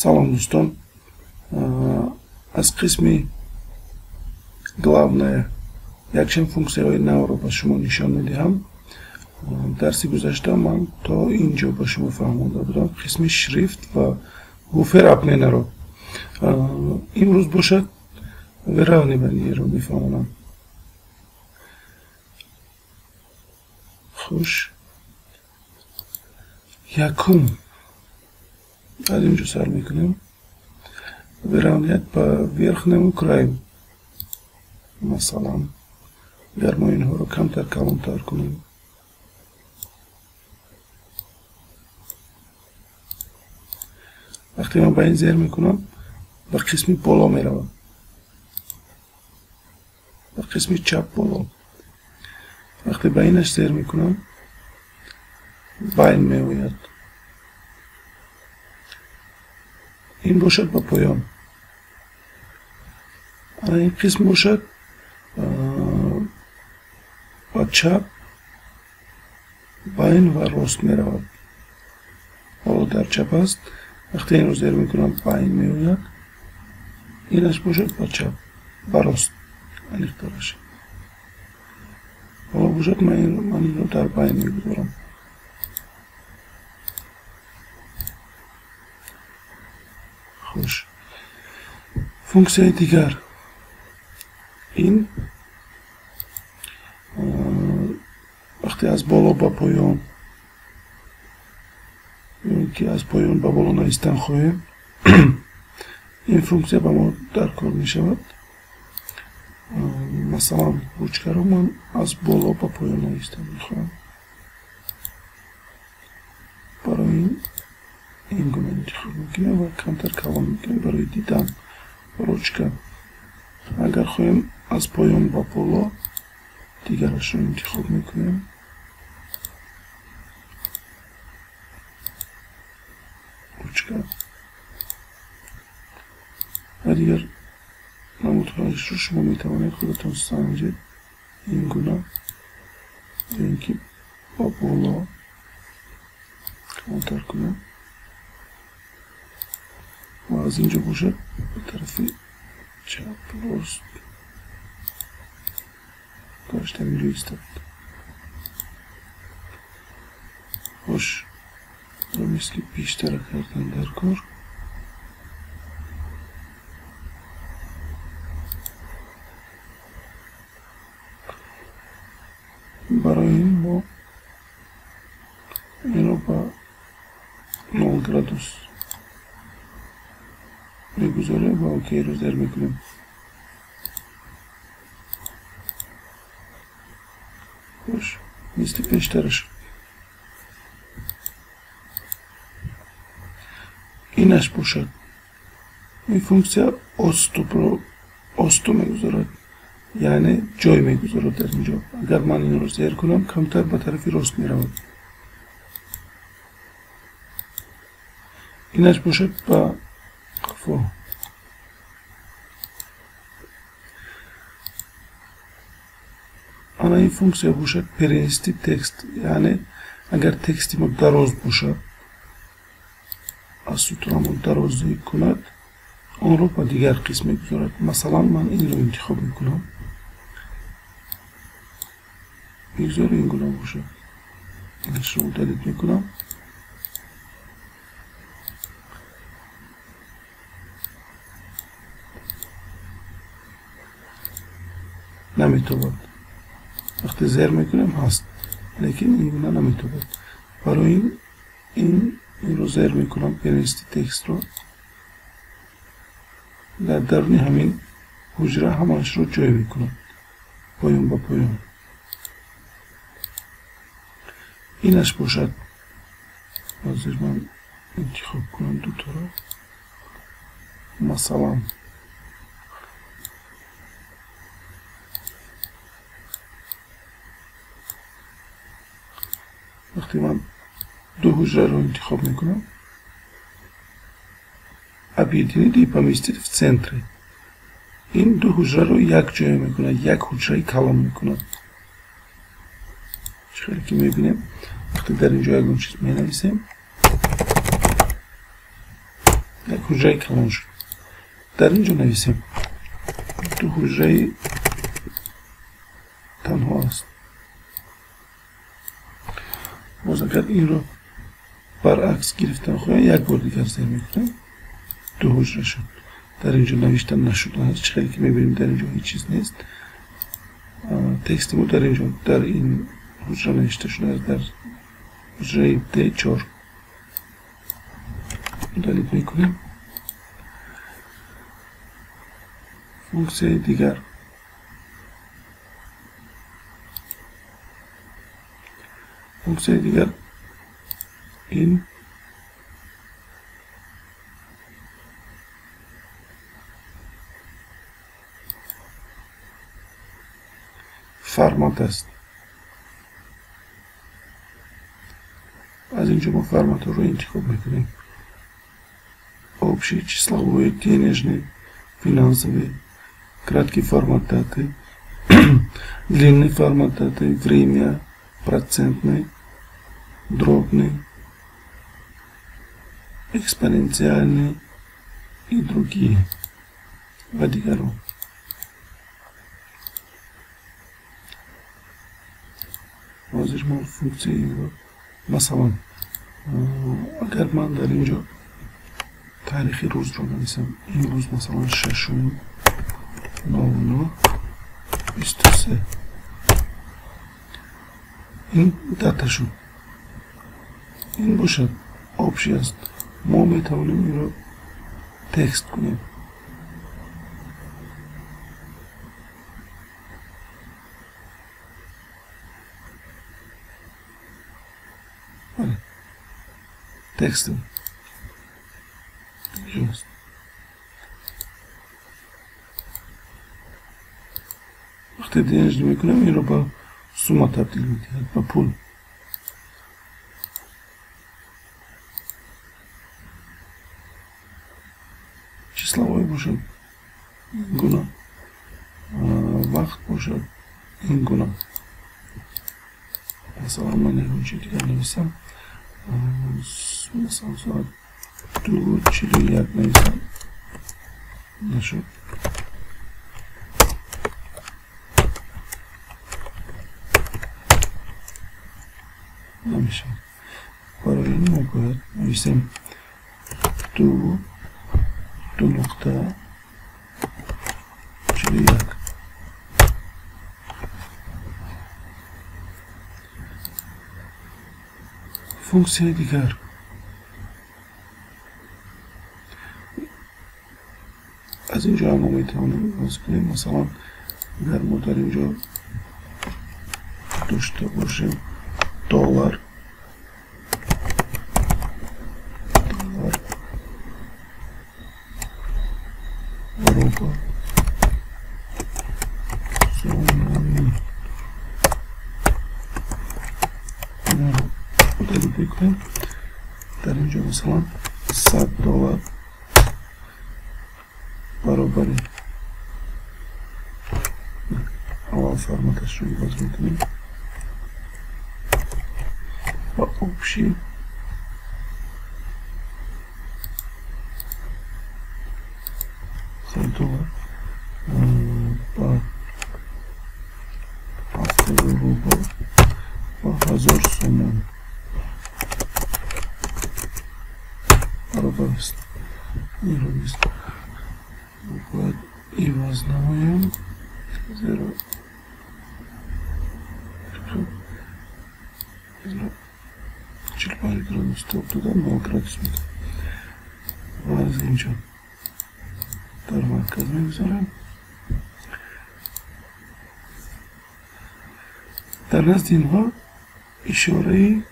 Салом дӯстон, аз қисми главная якчанд функсияҳои навро ба шумо нишон медиҳам. Дарси гузашта ман то ин ҷо ба шумо фаҳмонда будам қисми шрифт ва буфер-обменаро. Имрӯз бошад выравниваниеро мефаҳмонам. Хуш, якум аз ин ҷо сар мекунем. Выравнять по верхнему краю. Масалан, агар мо инҳоро камтар калонтар кунем, вақте ман ба ин зер мекунам, ба қисми боло меравам, ба қисми чап боло. Вақте ба инаш зер мекунам, байн меояд. Ин бошад ба поён. Ана ин қисм бошад ба чап, байн ва рост меравад. Ҳоло дар чап аст. Вақте инро зер мекунам, байн меояд. Инаш бошад ба чап, ба рост аниқтараш. Ҳоло бошад ман инро дар байн мегузорам. Хуш, функсияи дигар ин вақте аз боло ба поён ё ки аз поён ба боло навистан хоҳем, ин функсия ба мо дар кор мешавад. Масалан, ручкаро ман аз боло ба поён навистан мехоҳам. Барои ин ин гуна интихоб мекунем ва камтар калон мекунем барои дидан ручка. Агар хоҳем аз поён ба боло, дигарашро интихоб мекунем. Ручка ва дигар намудҳояшро шумо метавонед худатон санҷед. Ин гуна ё ин ки ба боло калонтар кунем ва аз ин ҷо бошад ба тарафи чап, рост дошта инҷо истад. Хуш, мисли пештара кардан дар кор. Барои ин мо инро ба 0 градус мегузорем ва окейро зер мекунем. Хуш, мисли пештара шуд. Инаш бошад ин функсия отступро осту мегузорад, яъне ҷой мегузорад дар ин ҷо. Агар ман инро зер кунам, камтар ба тарафи рост меравад. Инаш бошад ба қафо. Ана ин функсия бошад перенести текст, яъне агар тексти мо дароз бошад, аз сутурамон дарозӣ кунад, онро ба дигар қисм мегузорад. Масалан, ман инро интихоб мекунам. Бигзор ин гуна бошад. Инашро удалить мекунам. Наметобад. Вақте зер мекунем ҳаст, лекин ин гуна наметобад. Барои ин инро зер мекунам, перенести текстро дар даруни ҳамин ҳуҷра ҳамаашро ҷой мекунам, поён ба поён. Инаш бошад, ҳозир ман интихоб кунам дуторо. Масалан, вақте ман ду ҳуҷраро интихоб мекунам, объединить и поместить в центре. Ин ду ҳуҷраро як ҷоя мекунад, як ҳуҷраи калон мекунад. Чӣ хеле ки мебинем, вақте дар ин ҷо ягон чиз менависем, як ҳуҷраи калон шуд. Дар ин ҷо нависем ду ҳуҷраи танҳо аст. Боз агар инро баръакс гирифтан хоҳем, як бор дигар зер мекунем, ду ҳуҷра шуд. Дар ин ҷо навишта нашудааст. Чӣ хеле ки мебинем, дар ин ҷо ҳеҷ чиз нест. Тексти мо дар ин ҷо, дар ин ҳуҷра навишта шудааст, дар ҳуҷраи D4. Удалить мекунем. Функсияи дигар. Функсияи дигар ин формат аст. Аз ин ҷо мо форматҳоро интихоб мекунем. Общий, числовой, денежный, финансовый, краткий формат даты, длинный формат даты, время, процентный, дробный, экспоненциальный и другие. Ва дигарон. Ҳозир мо функсияи инро, масалан, агар ман дар ин ҷо таърихи рӯзро нависам, имрӯз масалан 6/09/23, ин дата шуд. Ин бошад общий аст. Мо метавонем инро текст кунем. Текст инҷост. Вақте денежный мекунем, инро ба сумма табдил медиҳад, ба пул. Числовой бошад ин гуна, вақт бошад ин гуна. Масалан, ман ягон чиз дигар нависам, масалан соат 2:41 нависам, нашуд. Намешавад. Барои ин мо бояд нависем 2.41. Функсияи дигар. Аз ин ҷо мо метавонем иваз кунем. Масалан, агар мо дар ин ҷо дошта бошем доллар, рубл, сомонӣ, удалить мекунем. Дар ин ҷо масалан $100 баробари, аввал форматашро иваз мекунем ба общий, $100 ба 70 рубл ба 1000 сомон баробар аст. Инро низ бояд иваз намоем, зеро 45 градус тоб дода 0 градус мекунад. Ва аз ин ҷо дар марказ мегузорем. Дар назди инҳо ишораи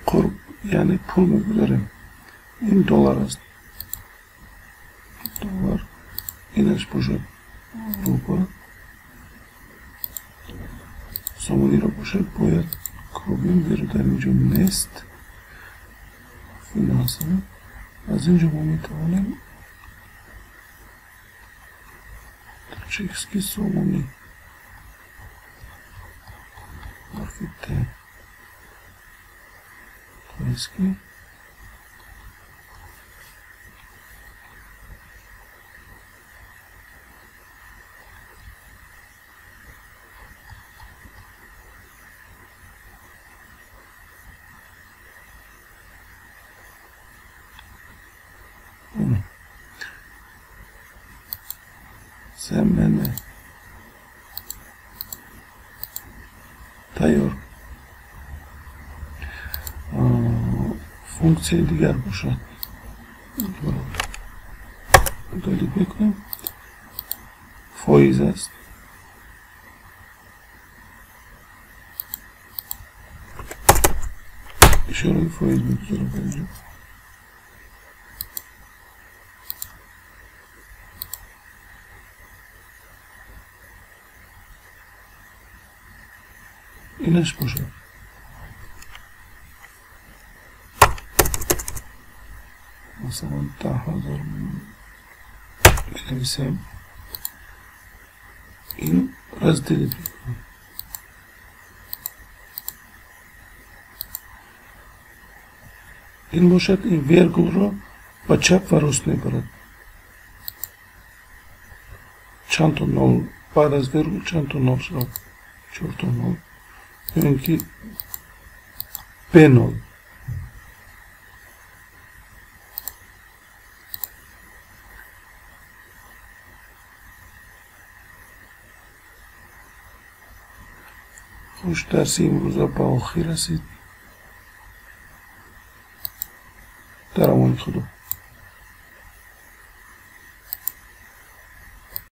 қурб, яъне пул мегузорем. Ин доллар аст. Доллар, инаш бошад рубл, сомониро бошад бояд кобем, зеро дар ин ҷо нест. Финансово. Аз ин ҷо мо метавонем таҷикский сомонӣ, ҳарфи Т, поиски Семене тайёр. Функсияи дигар бошад, удалить мекунем. Фоиз аст. Ишораи фоиз мегузорам дар инҷо. Инаш бошад. Масалан 10,000 менависем. Ин разделить мекунам. Ин бошад, ин вергулро ба чап ва рост мебарад. Чанд то нол баъд аз вергул чанд то нол шавад? 4 то нол. Ё ин ки бе нол. Хуш, дарси имрӯза ба охир расид. Дар амони Худо.